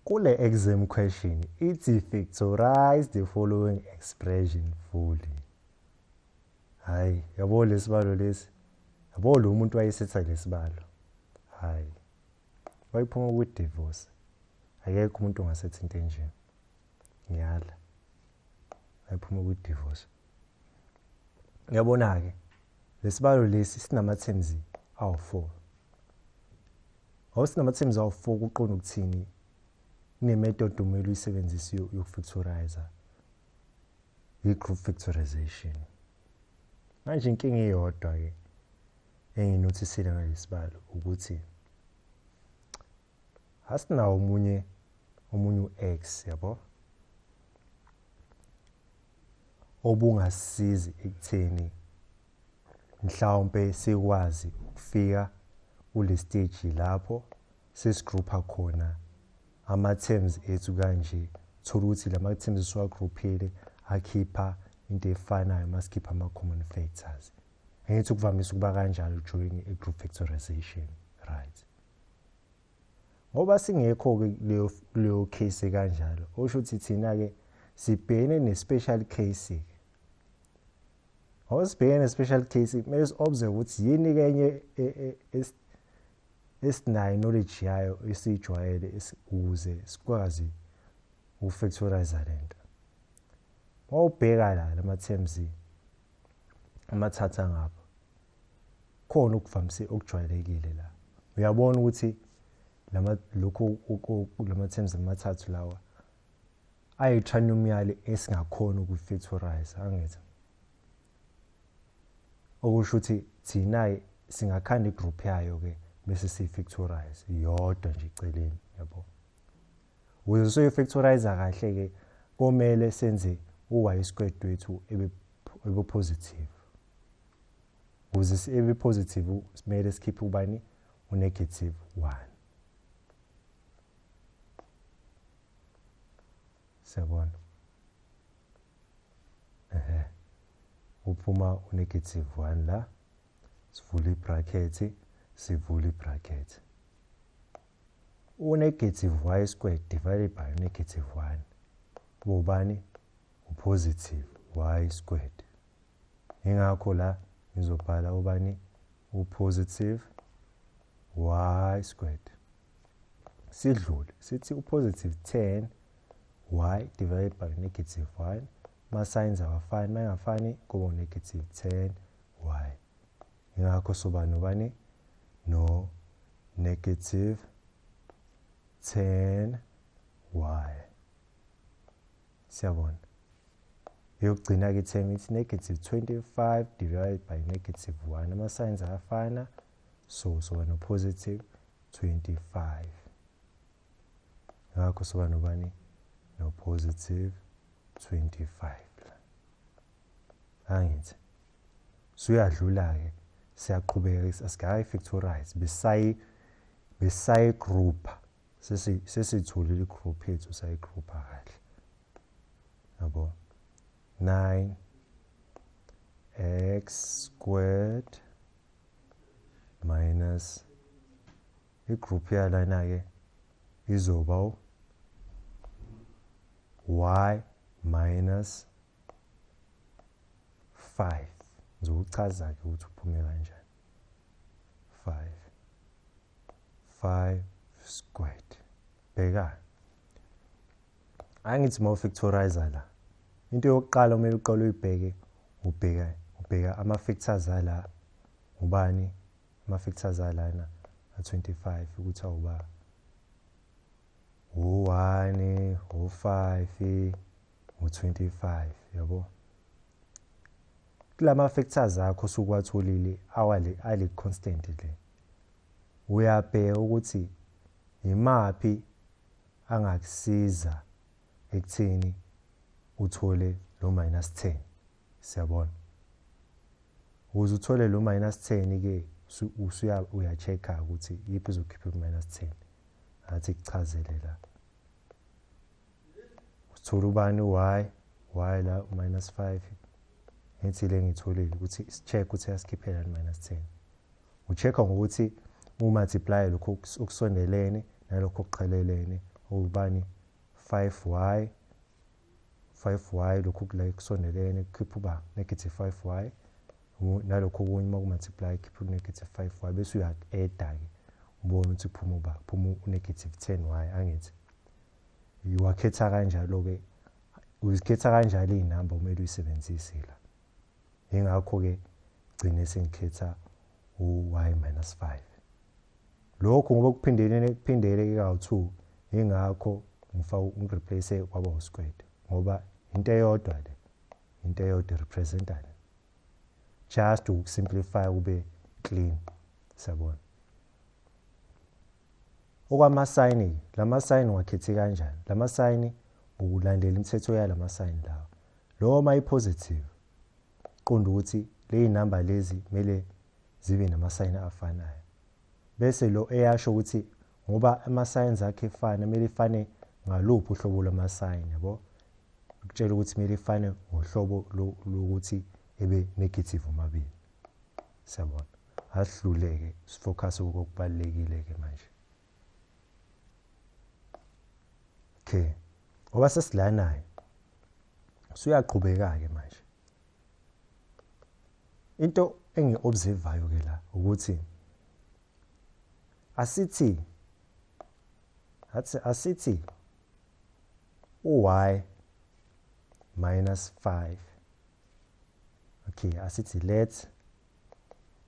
Kule exam question ithi factorize the following expression fully. Hayi, yabo lesibalo lesi. Yabo lo muntu wayesetha lesibalo. Hayi. Wayiphuma ku divorce. Akekho umuntu ongasetha into enje. Ngiyala. Wayiphuma ku divorce. Uyabona ke lesibalo lesi sinama terms awu4. Awusinama terms awu4 kuqonda ukuthini? Kune-method omele uyisebenzise yokufactorize, i-group factorization. Manje inkinga iyodwa-ke enginothisile ngalesibalo ukuthi asinawo omunye u-x, yabo, obungasisizi ekutheni mhlawumpe sikwazi ukufika kule stage lapho sesigrupha khona ama-terms ethu kanje. Thola ukuthi lama terms esiwagruphile akhipha into efanayo masikhipha ama-common factors. Angithi kuvamise ukuba kanjalo during i-group factorization, right? Ngoba singekho-ke kuleyo case kanjalo, osho ukuthi thina-ke sibhekene ne-special case. Ngoba sibhekene ne-special case, kumele si-observe ukuthi yini-ke enye esinayo knowledge yayo esiyijwayele ukuze sikwazi ukufactorize lento. Mawubheka la lama terms amathatha ngapha, khona okuvamise okujwayelekile la. Uyabona ukuthi lama lokho lama terms amathathu lawa ayi-trinomial esingakhona ukuyifactorize, angithi? Okusho ukuthi thina singakhanda igroup yayo ke bese siyifactorize yodwa nje eceleni, yabo. Ukuze soyifactorize kahle ke komele senze u-y squared wethu ebe positive. Ukuze ebe positive simele sikhiphe ubani? U-negative 1. Siyabona. Uphuma u-negative 1 la, sivule ibracket, sivule ibracket. U-negative y squared divided by negative 1 ubani? U-positive y squared. Ingakho la ngizobhala ubani? U-positive y squared. Sidlule sithi u-positive 10 y divided by negative 1, ma signs awafani, mayengafani kuba negative 10 y. Ingakho soba nobani? No negative 10 y. Siyabona. Eyokugcina ke term ithi negative 25 divided by negative 1, ama signs ayafana, so soba no positive 25. Ngakho soba nobani? No positive 25. Angithi suyadlula ke, siyaqhubeka, asikayifactorize, besayi group, sesitholile igroup yethu, sayigroupa kahle, yabo. 9 x squared minus igroup yalana ke izoba y minus 5. Ngizokuchaza ke ukuthi uphume kanjani. 5 5 squared. Bheka, angithi uma ufactorize la, into yokuqala kumele uqale uyibheke, ubheka ama factors ala, ubani ama factors alana a25 ukuthi awuba u1, u5, u25, yabo. Kulama factors akho osukwatholile awale ale constant le, uyabheka ukuthi imaphi angakusiza ekutheni uthole lo minus 10. Siyabona, ukuze uthole lo minus 10 ke usuya uya-check-a ukuthi yiphi izokhipha minus 10. Athi kuchazele la, uthola ubani? Y, y la minus 5. Ngithi le ngitholile ukuthi si-check ukuthi yasikhiphela minus 10. U-check-a ngokuthi umultiply lokho okusondelene nalokho okuqhelelene, Ubani 5y 5y lokhu kula kusondelene kukhipha uba negative 5y nalokho okunye uma ku-multiply khipha u-negative 5y bese uya-add-a-ke ubone ukuthi kuphuma uba kuphuma u-negative 10y angithi. Uwakhetha kanjalo-ke, uzikhetha kanjalo iy'namba kumele uyisebenzise la. Yingakho-ke gcine sengikhetha u-y minus 5. Lokhu ngoba kuphindelene kuphindeleke kawu-2, yingakho ngifaka ngi-replace kwaba u-squared ngoba into eyodwa le, into eyodwa represent-a le. Just ukusimplify kube clean, siyabona. Okwamasayini, lamasayini wakhethe kanjani? Lamasayini ukulandela imithetho yalamasayini lawa. Lo uma i-positive, qonda ukuthi le namba lezi kumele zibe namasayini afanayo. Bese lo eyasho ukuthi ngoba ama-signs akhe efana kumele ifane ngaluphi uhlobo lwamasayini, yabo? Ukutshela ukuthi kumele ifane ngohlobo lokuthi ebe negative omabili. Siyabona. Asihluleke sifocus kokubalulekile ke manje. Okay. Ngoba sesilanayo. Suyaqhubeka ke manje. Into engi-observayo ke la ukuthi asithi asithi u-y minus 5. Okay, asithi let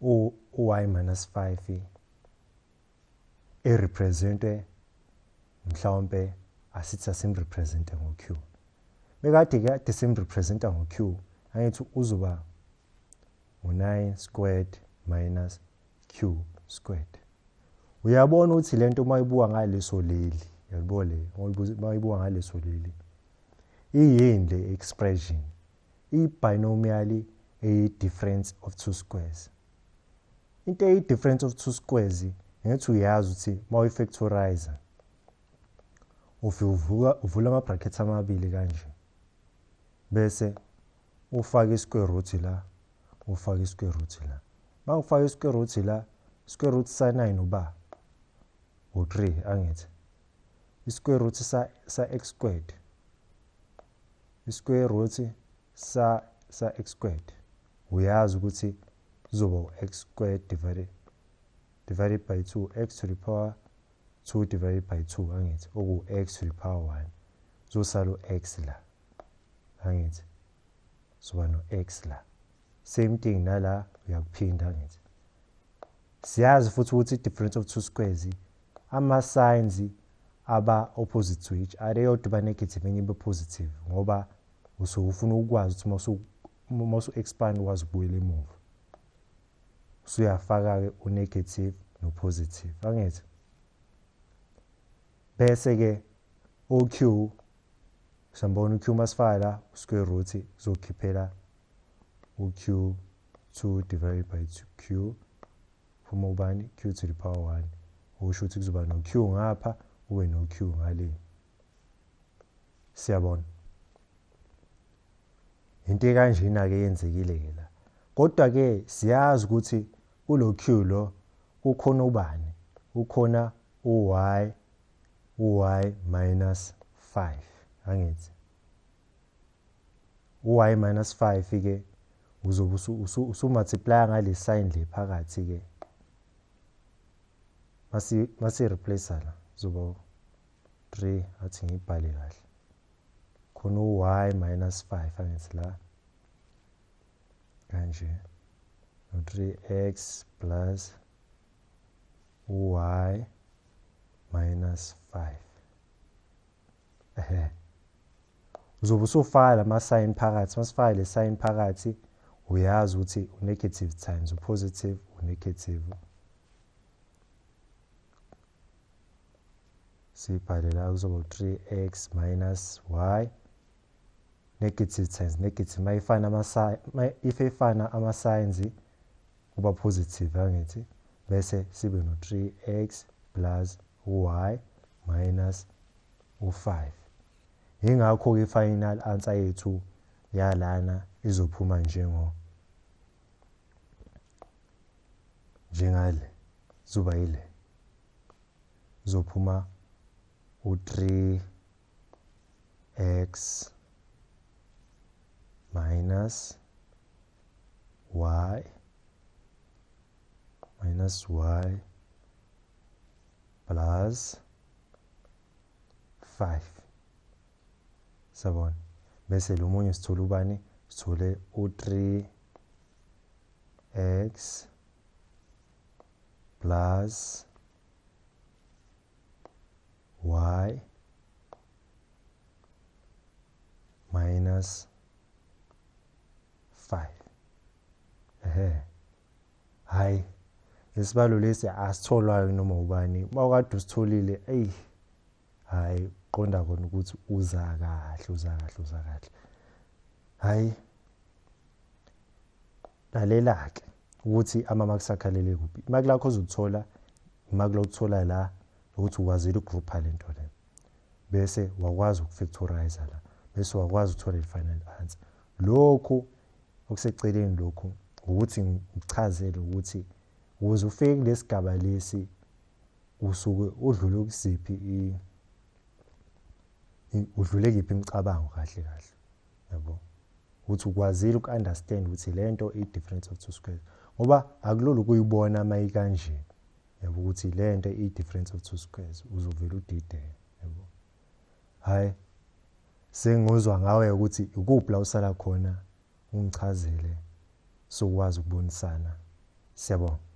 u-y minus 5 i-representwe mhlawumbe asithi asimrepresente ngo-q. Bekade kade simrepresenta ngo-q, angithi uzoba u-9 squared minus q squared. Uyabona ukuthi lento uma uyibuka ngaleso leli, yabo le, uma uyibuka ngaleso leli, iyini le expression? I-binomial eyi-difference of two squares. Into eyi-difference of two squares, ngithi uyazi ukuthi uma uyi-factorize, ufike uvula ama-brackets amabili kanje, bese ufake i-square root la, ufake i-square root la. Uma ufake i-square root la, square root sa-9 uba u-3 angithi. I-square root sa x squared, i-square root sa x squared, uyazi ukuthi kuzoba u-x squared divided by 2, x to the power 2 divided by 2 angithi, oku-x to the power 1, kuzosala u-x la angithi, soba no-x la. Same thing nala uyakuphinda angithi. Siyazi futhi ukuthi i-difference of two squares ama-signs aba opposite to each other, eyodwa iba negative enye ibe positive, ngoba usuke ufuna ukwazi ukuthi uma usu-expand ukwazi ukubuyela emuva. Usuyafaka-ke u-negative no-positive angithi. Bese-ke u-q, siyambona u-q masifaka la square root uzokhiphela u-q 2 divided by 2q, phuma ubani q to the power 1, okusho ukuthi kuzoba no-q ngapha kube no-q ngale. Siyabona into ekanjena-ke yenzekile ke la. Kodwa-ke siyazi ukuthi kulo q lo kukhona ubani, kukhona u-y, u-y minus 5 angithi. U-y minus 5 ke uzobe usu-multiply ngale sign le phakathi ke. Masi replace la kuzoba 3, athi ngibhale kahle. Khona u-y minus 5 angithi la kanje, no 3x plus y minus 5. Ehe. Uzobe usufaka lama-sign phakathi. Masifaka le sign phakathi, uyazi ukuthi u-negative times u-positive u-negative. Sibhale la kuzoba 3x minus y negative times negative, mayifana ama if efana ama-signs kuba positive angithi, bese sibe no 3x plus y minus u5. Yingakho-ke i-final answer yethu yalana izophuma njengale, izoba yile, izophuma u-3 x minus y minus y plus 5. Sabona. Bese lo munye sithola ubani? Sithole u-3 x plus y minus 5. Ehhe. Hayi, lesibalo lesi asitholwayo noma ubani. Uma ukade usitholile, eyi, hayi, qonda kona ukuthi uza kahle, uza kahle, uza kahle. Hayi, lalela-ke ukuthi ama-marks akhalele kuphi. Imaki lakho ozolithola, imaki lokuthola la ukuthi ukwazile ukugrupha le nto le. Bese wakwazi ukufactorize la. Bese wakwazi ukuthola i-final answer. Lokhu okuseceleni lokhu ukuthi ngichazele ukuthi ukuze ufike kulesigaba lesi usuke udlule kusiphi udlule kiphi imicabango kahle kahle, yabo, ukuthi ukwazile uku-understand ukuthi lento i-difference of two squares, ngoba akulula ukuyibona uma ikanje, yabo, ukuthi lento i-difference of two squares, uzovela udideke, yabo. Hayi, sengizwa ngawe ukuthi ikuphi la usala khona, ungichazele sokwazi ukubonisana. Siyabonga.